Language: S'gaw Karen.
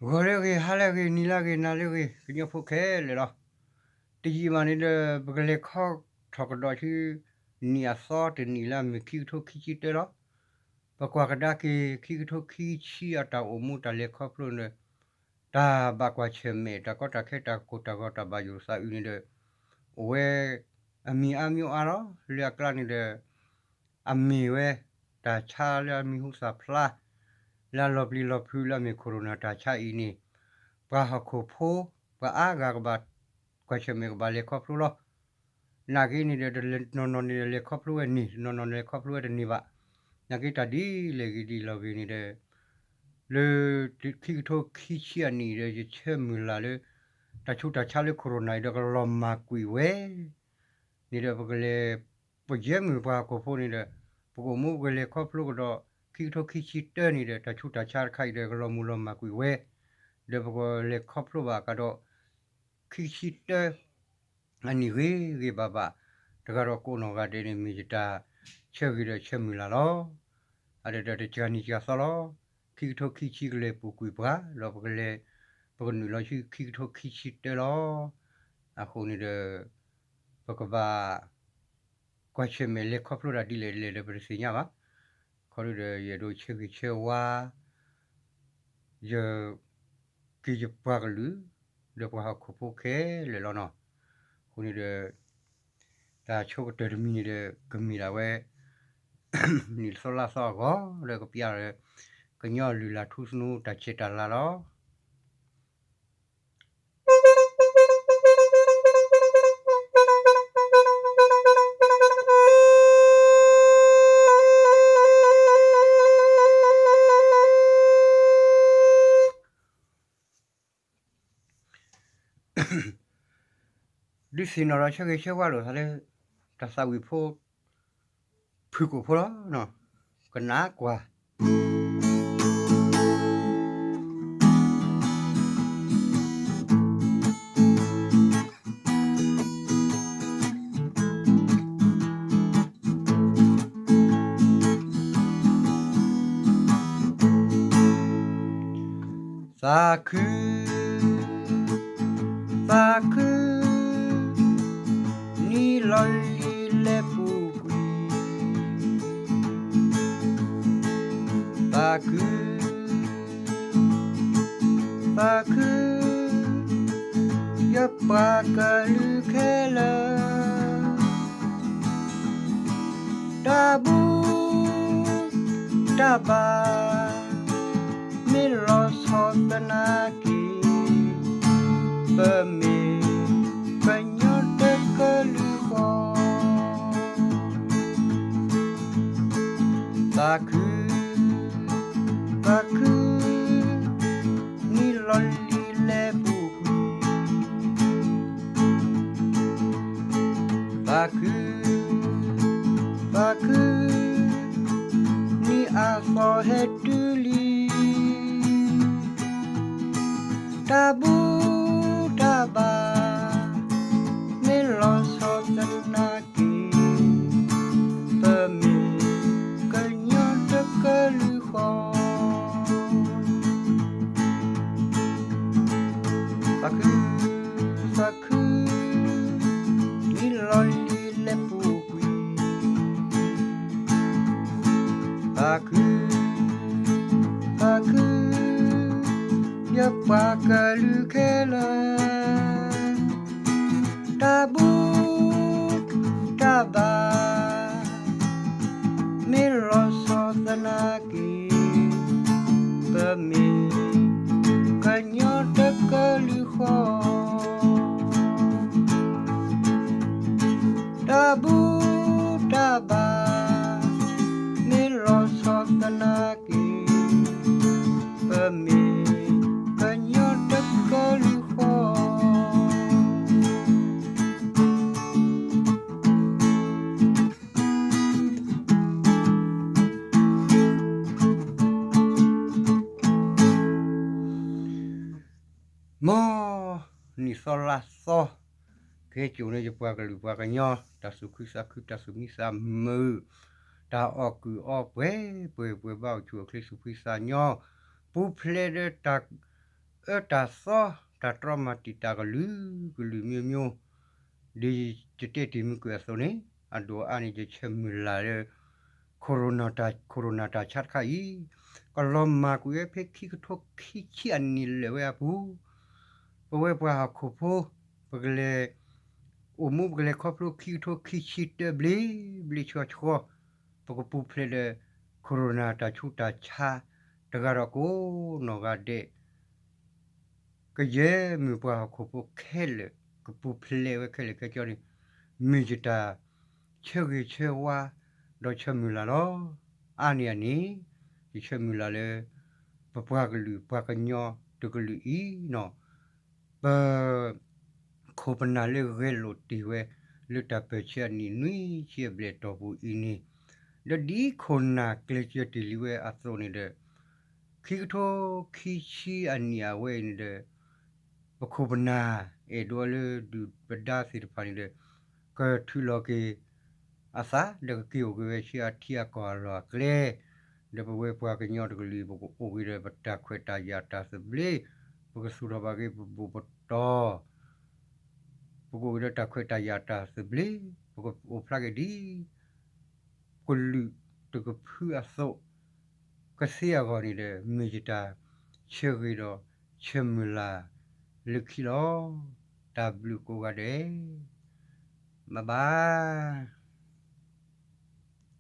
ဂီၤလၢအဂ့ၤ, ဟါလၢအဂ့ၤ, နံၤလၢအဂ့ၤ, နၤလၢအဂ့ၤ, ကညီဖိခဲလၢာ်လီၤ. တယံာ်မးန့ၣ်ဒီး ပကလဲၤခီထီၣ်ကဒီးဆူ နံၣ်အသီတနံၣ်လၢအမ့ၢ် ခံကထိခံဆံတၢလီၤ. ပကွၢ်ကဒါက့ၤ ခံကထိခံဆံအတၢ်အိၣ်မူတၢ်လဲၤခီဖျိန့ၣ်ဒီး တၢ်ဘၣ်ကွၢ်ဆၢၣ်မဲာ် တၢ်ကီတၢ်ခဲ တၢ်ကိၢ်တၢ်ဂီၤ တၢ်ဘၣ်ယိၣ်သးအုးန့ၣ်ဒီး အိၣ်ဝဲအမံၤအါမံၤအါလီၤ. လၢအကျါန့ၣ်ဒီး အမ့ၢ်ဝဲ တၢ်ဆါလၢအမံၤဟူသၣ်ဖျါ လၢအလီၤပျံၤလီၤဖုးလၢအမ့ၢ် Corona တၢ်ဆါအံၤန့ၣ် ပှၤဟီၣ်ခိၣ်ဖိ ပှၤအါဂၤကဘၣ်ကွၢ်ဆၢၣ်မဲာ် ကဘၣ်လဲၤခီဖျိလီၤ. နာ်က့န့ၣ်ဒီး တနီၤနီၤန့ၣ်ဒီးလဲၤခီဖျိဝဲန့ၣ်, တနီၤနီၤန့ၣ်လဲၤခီဖျိဝဲတန့ၢ်ဘၣ်. နာ်က့တၢ်ဒ်လဲၣ်ဂ့ၤဒ်လဲၣ်ဂ့ၤန့ၣ်ဒီး လၢခံကထိခံဆံအနံၣ်ဒီး ယဆၢမုၢ်လၢ်လၢ တၢ်ဆူးတၢ်ဆါလၢ Corona အံၤဒီး ကလီၤမၢ်ကွံာ်ဝဲန့ၣ်ဒီး ပကလဲၤ ပယဲမုၢ်ပှၤဟီၣ်ခိၣ်ဖိန့ၣ်ဒီး ပကအိၣ်မူပကလဲၤခီဖျိကဒီး ခံကထိခံဆံတၢန့ၣ်ဒီး တၢ်ဆူးတၢ်ဆါတခါအံၤဒီး ကလီၤမုၢ်လီၤမၢ်ကွံာ်ဝဲ ဒီးပကလဲၤခီဖျိဘၣ်ကဒီး ခံဆံတၢ အနံၣ်ဂ့ၤဂ့ၤဘၣ်ဘၣ် တဂၤဒီးကိးနီၢ်ဂၤဒဲးန့ၣ် မ့ၢ်ယတၢ်ဆၢဂ့ၤဒီးဆၢမုၢ်လၢ်လီၤ. အဒီးတစှၤနံၣ်စှၤသီလီၤ. ခံကထိခံဆံကလဲၤပူၤကွံာ်ပှၤ ဒီးပကလဲၤ ပကနုာ်လီၤဆူခံကထိခံဆံတၢလီၤ. အဃိန့ၣ်ဒီး ပကဘၣ် ကွၢ်ဆၢၣ်မဲာ်လဲၤခီဖျိတၢ်ဒ်လဲၣ်ဒ်လဲၣ်ဒီး ပတသ့ၣ်ညါဘၣ်. ခီဒုဒီး ယအဲၣ်ဒိးဆၢဂ့ၤဆၢဝါ ယ က့ၤယပှၤကလုာ် ဒီးပှၤဟီၣ်ခိၣ်ဖိခဲလၢာ်လီၤနီၤ. အဃိန့ၣ်ဒီး တၢ်ဆိကတၢၢ်တမံၤန့ၣ်ဒီး ကမ့ၢ်ဒၣ်ဝဲ နံၣ်သီလါသီအဂီၢ် ဒီးကပျၢ်ဒီး ကညီလုၢ်လၢ်ထူသနူတၢ်ဆဲးတၢ်လၤလီၤ. ဒုးသ့ၣ်နီၣ်ဒီးဆၢဂ့ၤဆၢဝါလိာ်သးလၢ တၢ်သးဝံၣ်ဖိ ဖုၣ်ကိာ်ဖိလီၤ. ကနၣ်ကွၢ် သးခု, သးခု, နံၣ်လီၤလံၤလဲၤပူၤကွံာ်, သးခု, သးခု, ယပှၤကလုာ်ခဲလၢာ် တၢ်ဘူၣ်တၢ်ဘါ မ့ၢ်လီၤဆီသနာ်က့ ပမ့ၢ်ကညီတကလုာ်ဃီ သးခု, သးခု, နံၣ်လီၤလံၤလဲၤပူၤကွံာ် သးခု, သးခု, နံၣ်အသီဟဲတုၤလံ, တၢ်ဘူၣ်တၢ်ဘါ မ့ၢ်လီၤဆီသနာ်က့ ပမ့ၢ်ကညီတကလုာ်ဃီ သးခု, သးခု, နံၣ်လီၤလံၤလဲၤပူၤကွံာ်, သးခု, သးခု, ယပှၤကလုာ်ခဲလၢာ် တၢ်ဘူၣ်တၢ်ဘါ မ့ၢ်လီၤဆီသနာ်က့ ပမ့ၢ်ကညီတကလုာ်ဃီ တၢ်ဘူၣ်တၢ်ဘါ မ့ၢ်လီၤဆီသနာ်က့ ပမ့ၢ်ကညီတကလုာ်ဃီ မ်နံၣ်သီလါသီ ကဟဲစိာ်န့ၢ်ယပှၤကလုာ်ပှၤကညီ တၢ်သူၣ်ခုသးခု တၢ်သူၣ်မံသးမုာ် တၢ်အီၣ်ကုၢ်အီပှဲၤ ပှဲၤပှဲၤဘါအိၣ်ဆူၣ်အိၣ်ချ့သူၣ်ဖှံသးညီ ပူၤဖျဲးဒီးတၢ် အၢတၢ်သီ တၢ်တြီမၤတံာ်တာ်ကလုာ်ကလုာ် မျိုးမျိုး ဒ်ယတဲတ့ၢ်မုၢ်ကွံာ်အသိးန့ၣ် အဒိၣ်အါန့ၣ် ယဆၢမုၢ်လၢ်လၢ corona တၢ်ဆါတခါအံၤ ကလီၤမၢ်ကွံာ်ဝဲဖဲခံကထိခံဆံအနံၣ်လၢာ်ဝဲအပူၤ ပဝဲပှၤဟီၣ်ခိၣ်ဖိ ပကလဲၤ အိၣ်မူပကလဲၤခီဖျိခံကထိခံဆံတၢဘျ့ဘျ့ဆှီဆှီ ပကပူၤဖျဲးဒီး corona တၢ်ဆူးတၢ်ဆါ တဂၤဒီးကိးနီၢ်ဂၤဒဲး ကယဲၢ်မုၢ်ပှၤဟီၣ်ခိၣ်ဖိခဲလၢာ် ကပူၤဖျဲးဝဲခဲလၢာ်ခဲဆ့န့ၣ် မ့ၢ်ယတၢ်ဆၢဂ့ၤဆၢဝါ ဒီးဆၢမုၢ်လၢ်လီၤ. အါန့ၢ်အန့ၣ် ယဆၢမုၢ်လၢ်လၢ ပပှၤကလုာ်ပှၤကညီတကလုာ်အံၤနီၤ ပ ခိၣ်ပနၢ်လၢဂဲၤလိာ်တ့ၢ်ဝဲ လၢတၢ်ပၢၢ်ဆၢအနံၣ်နွံဆံအဘျဲၣ်တီၢ်ပူၤအံၤန့ၣ် ဒီးဒ်ခိၣ်နၢ်ကျဲၤစၢၤတ့ၢ်လံဝဲအသိးန့ၣ်ဒီး ခံကထိခံဆံအနံၣ်အဝဲအံၤန့ၣ်ဒီး ပခိၣ်ပနၢ် အဲၣ်ဒိးလၢဒုၣ်ပဒါသ့ၣ်တဖၣ်န့ၣ်ဒီး ကထုးလီၤက့ၤအသး ဒီးကက့ၤအိၣ်က့ၤဝဲဆူအထံအကီၢ်အလီၢ်အကျဲ ဒီးပဝဲပှၤကညီတကလုာ် ပကအိၣ်က့ၤဒီးပတၢ်ခွဲးတၢ်ယာ်တၢ်သဘျ့ ပကသူၣ်ထီၣ်ဘၣ်က့ၤပဘူၣ်ပတီၢ် ပကအိၣ်က့ၤဒီးတၢ်ခွဲးတၢ်ယာ်တၢ်သဘျ့ ပကအိၣ်ဖျါက့ၤဒ် ကလုာ်တကဖုအသိး ကသ့အဂီၢ်န့ၣ်ဒီး မ့ၢ်ယတၢ်ဆၢဂ့ၤဒီးဆၢမုၢ်လၢ်လၢခံလီၤ. တၢ်ဘျုးကိးဂၤဒဲး bye bye.